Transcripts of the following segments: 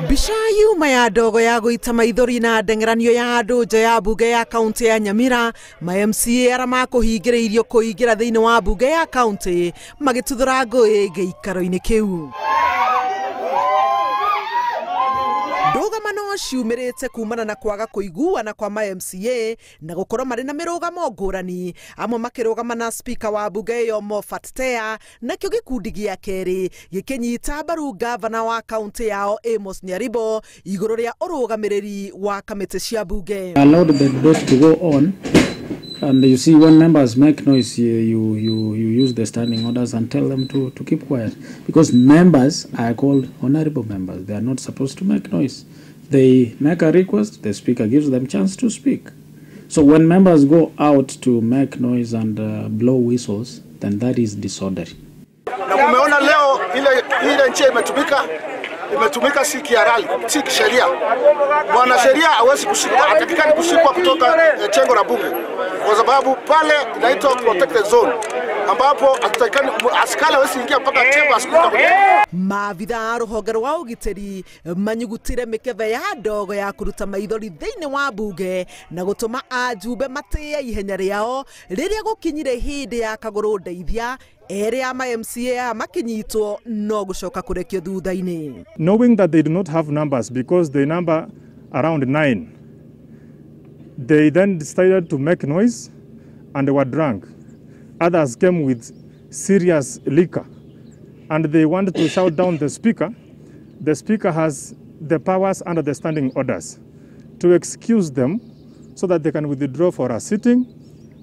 Mbica yuma ya ndogo ya gũita maithori na ndeng'eranio ya andũ nja ya mbunge ya kaunti ya Nyamira, ma MCA arĩa makũhingĩrĩirio kũingĩra thĩinĩ wa mbunge ya kaunti magĩtuthũra ngũĩ gĩikaro-inĩ kĩu. Ndũgamano ciumĩrĩte kumana na kwaga kũiguana kwa ma MCA na gũkorwo marĩ na mĩrũgamo ngũrani, amwe makĩrũgama na speaker wa mbunge ĩyo Moffat Tea, nakĩo gĩkundi gĩa kerĩ gĩkĩnyita mbaru gavana wa kaunti yao Amos Nyaribo igũrũ rĩa ũrũgamĩrĩri wa kamĩtĩ cia mbunge. Allowed the debate to go on, and you see when members make noise, you use the standing orders and tell them to keep quiet, because members are called honorable members. They are not supposed to make noise. They make a request, the speaker gives them chance to speak. So when members go out to make noise and blow whistles, then that is disorder. Na umeona leo ile nchi imetumika si kihalali, si kisheria. Mwanasheria hawezi kushikwa, hatakikani kushikwa kutoka chengo la bunge, kwa sababu pale inaitwa protected zone, ambapo hatakikani askari hawezi ingia mpaka chengo asikuta. Maabithaa a rũhonge rwa ũgitĩri manyugutire mĩkebe ya ndogo ya kũruta maithori thĩinĩ wa mbunge na gũtũma ajumbe matĩe ihenya rĩao rĩrĩa gũkinyire hĩndĩ ya kagũrũ ndeithia erĩ a ma MCA makinyitwo no gũcoka kũrekio thutha-inĩ. Knowing that they do not have numbers because they number around 9, they then decided to make noise and they were drunk. Others came with serious liquor and they wanted to shout down the speaker. The speaker has the powers under the standing orders to excuse them so that they can withdraw for a sitting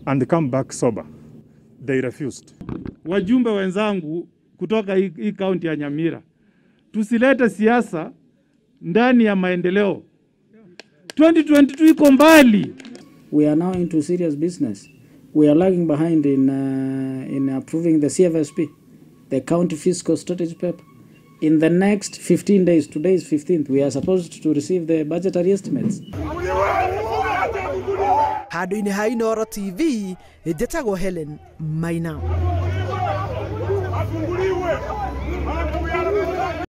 and come back sober. They refused. Wajumbe wenzangu kutoka hii kaunti ya Nyamira, tusilete siasa ndani ya maendeleo. 2022 iko mbali. We are now into serious business. We are lagging behind in approving the CFSP, the County Fiscal Strategy Paper. In the next 15 days, today is 15th, we are supposed to receive the budgetary estimates. Handũ-inĩ ha Inooro TV, njĩtagwo Helen Maina.